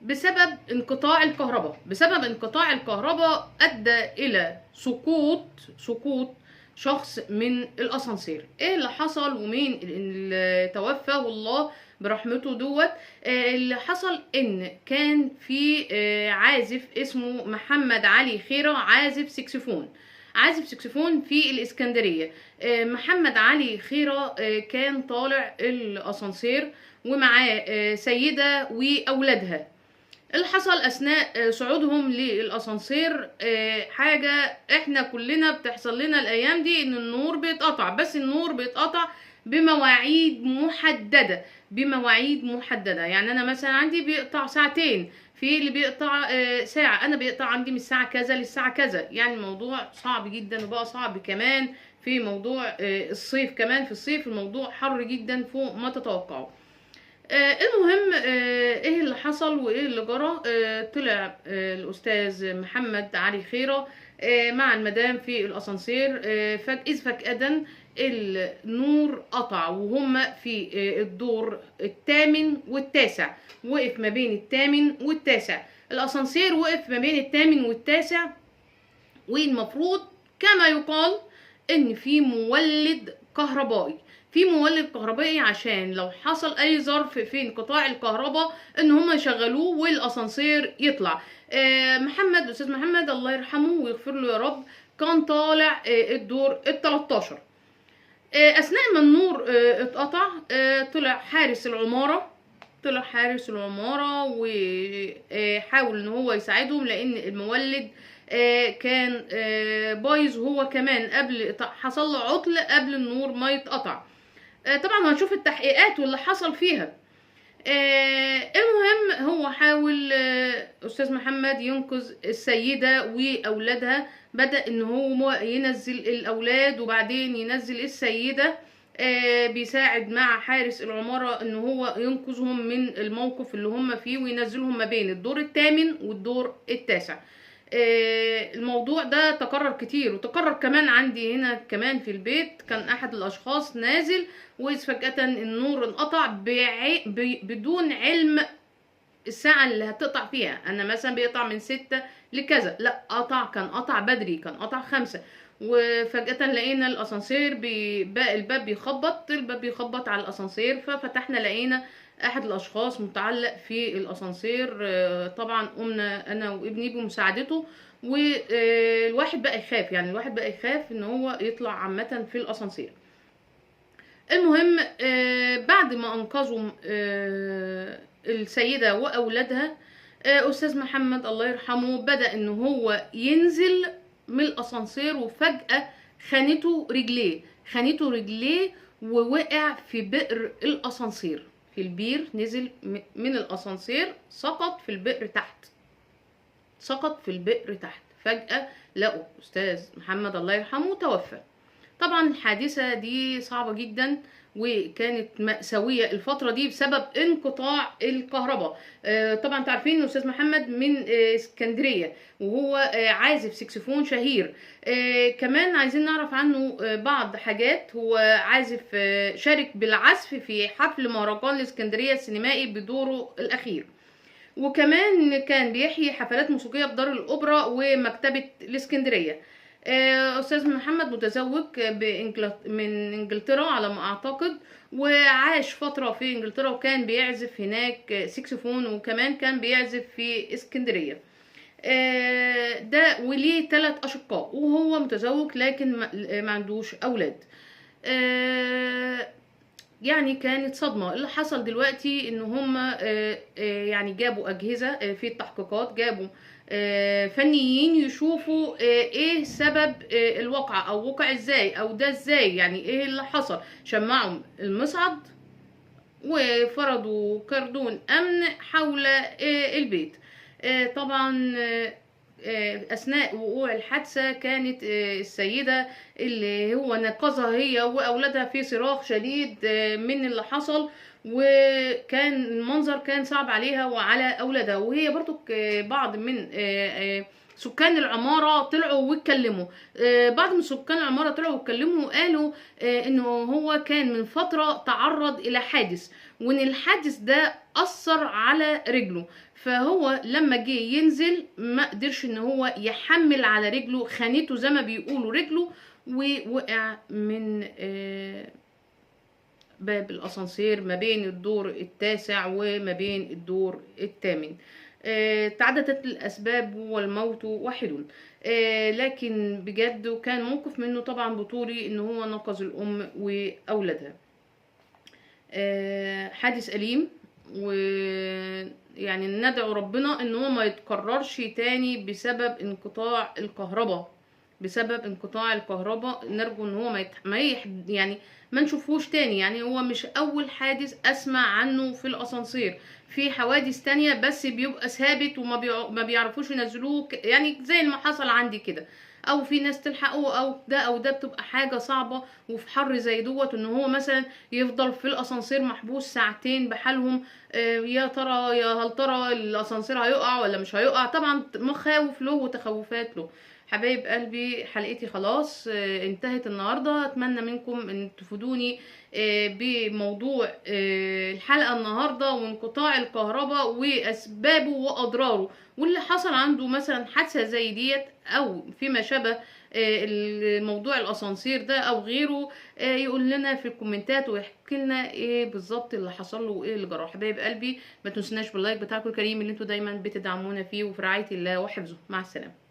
بسبب انقطاع الكهرباء. بسبب انقطاع الكهرباء ادى الى سقوط شخص من الاسانسير. ايه اللي حصل ومين اللي توفى والله برحمته دوت؟ اللي حصل ان كان في عازف اسمه محمد علي خيرة، عازف سكسفون، عازف سكسفون في الاسكندرية. محمد علي خيرة كان طالع الاسانسير ومعاه سيدة واولادها. اللي حصل اثناء صعودهم للاسانسير حاجة احنا كلنا بتحصل لنا الايام دي، ان النور بيتقطع، بس النور بيتقطع بمواعيد محددة، بمواعيد محددة. يعني انا مثلا عندي بيقطع ساعتين، في اللي بيقطع ساعة، انا بيقطع عندي من الساعة كذا للساعة كذا. يعني الموضوع صعب جدا، وبقى صعب كمان في موضوع الصيف. كمان في الصيف الموضوع حر جدا فوق ما تتوقعوا. المهم ايه اللي حصل وايه اللي جرى؟ طلع الاستاذ محمد علي خيرة مع المدام في الاسانسير، فجأة النور قطع وهم في الدور الثامن والتاسع. وقف ما بين الثامن والتاسع، الاسانسير وقف ما بين الثامن والتاسع. والمفروض كما يقال ان في مولد كهربائي، في مولد كهربائي عشان لو حصل اي ظرف في انقطاع الكهرباء ان هم يشغلوه والاسانسير يطلع. محمد، استاذ محمد الله يرحمه ويغفر له يا رب، كان طالع الدور ال13. اثناء ما النور اتقطع، طلع حارس العمارة، طلع حارس العمارة وحاول ان هو يساعدهم، لان المولد كان بايظ، وهو كمان قبل حصل له عطل قبل النور ما يتقطع. طبعا هنشوف التحقيقات واللي حصل فيها. المهم هو حاول استاذ محمد ينقذ السيدة واولادها، بدأ ان هو ينزل الاولاد وبعدين ينزل السيدة، بيساعد مع حارس العمارة ان هو ينقذهم من الموقف اللي هم فيه وينزلهم ما بين الدور الثامن والدور التاسع. الموضوع ده تكرر كتير، وتكرر كمان عندي هنا كمان في البيت. كان احد الاشخاص نازل وإذ فجأة النور انقطع بدون علم الساعة اللي هتقطع فيها. انا مثلا بيقطع من 6 لكذا، لا قطع، كان قطع بدري، كان قطع 5، وفجأة لقينا الاسانسير الباب بيخبط، الباب بيخبط على الاسانسير، ففتحنا لقينا احد الاشخاص متعلق في الاسانسير. طبعا قمنا انا وابني بمساعدته، والواحد بقى يخاف، يعني الواحد بقى يخاف ان هو يطلع عامة في الاسانسير. المهم بعد ما انقذوا السيدة واولادها، استاذ محمد الله يرحمه بدأ ان هو ينزل من الاسانسير، وفجأة خانته رجليه، خانته رجليه ووقع في بئر الاسانسير، في البير. نزل من الاسانسير، سقط في البئر تحت، سقط في البئر تحت. فجأة لقوا استاذ محمد الله يرحمه توفى. طبعا الحادثة دي صعبة جدا وكانت مأساوية الفترة دي بسبب انقطاع الكهرباء. طبعا تعرفين ان استاذ محمد من اسكندرية، وهو عازف سكسفون شهير. كمان عايزين نعرف عنه بعض حاجات. هو عازف، شارك بالعزف في حفل مهرجان الاسكندرية السينمائي بدوره الأخير، وكمان كان بيحيي حفلات موسيقية بدار الأوبرا ومكتبة الاسكندرية. أستاذ محمد متزوج من إنجلترا على ما أعتقد، وعاش فترة في إنجلترا وكان بيعزف هناك سكسفون، وكمان كان بيعزف في اسكندرية. ده وليه 3 أشقاء، وهو متزوج لكن ما عندوش أولاد. يعني كانت صدمة اللي حصل دلوقتي، ان هم يعني جابوا أجهزة في التحقيقات، جابوا فنيين يشوفوا ايه سبب الوقعة، او وقع ازاي، او ده ازاي، يعني ايه اللي حصل. شمعوا المصعد وفرضوا كردون امن حول البيت. طبعا اثناء وقوع الحادثة كانت السيدة اللي هو نقذها هي واولادها في صراخ شديد من اللي حصل، وكان المنظر كان صعب عليها وعلى اولادها. وهي برضو بعض من سكان العمارة طلعوا واتكلموا، بعض من سكان العمارة طلعوا واتكلموا وقالوا انه هو كان من فترة تعرض الى حادث، وان الحادث ده اثر على رجله، فهو لما جه ينزل ما قدرش ان هو يحمل على رجله، خانته زي ما بيقولوا رجله، ووقع من باب الاسانسير ما بين الدور التاسع وما بين الدور الثامن. تعددت الاسباب والموت واحد، لكن بجد وكان موقف منه طبعا بطولي ان هو نقذ الام واولادها. حادث أليم، ويعني ندعو ربنا ان هو ما يتكررش تاني بسبب انقطاع الكهرباء. بسبب انقطاع الكهرباء نرجو ان هو ما يعني ما نشوفهوش تاني. يعني هو مش اول حادث اسمع عنه في الاسانسير، في حوادث تانية بس بيبقى ثابت وما بيعرفوش ينزلوه، يعني زي ما حصل عندي كده، او في ناس تلحقه او ده او ده، بتبقى حاجة صعبة. وفي حر زي دوت ان هو مثلا يفضل في الاسانسير محبوس ساعتين بحالهم، يا ترى يا هل ترى الاسانسير هيقع ولا مش هيقع؟ طبعا مخاوف له وتخوفات له. حبايب قلبي، حلقتي خلاص انتهت النهارده. اتمنى منكم ان تفيدوني بموضوع الحلقة النهارده، وانقطاع الكهرباء واسبابه واضراره، واللي حصل عنده مثلا حادثه زي ديت او فيما شابه الموضوع الاسانسير ده او غيره، يقول لنا في الكومنتات ويحكي لنا ايه بالظبط اللي حصل له وايه اللي جرى. حبايب قلبي، ما تنسوناش بال like بتاعكم الكريم اللي انتوا دايما بتدعمونا فيه، وفي رعاية الله وحفظه. مع السلامة.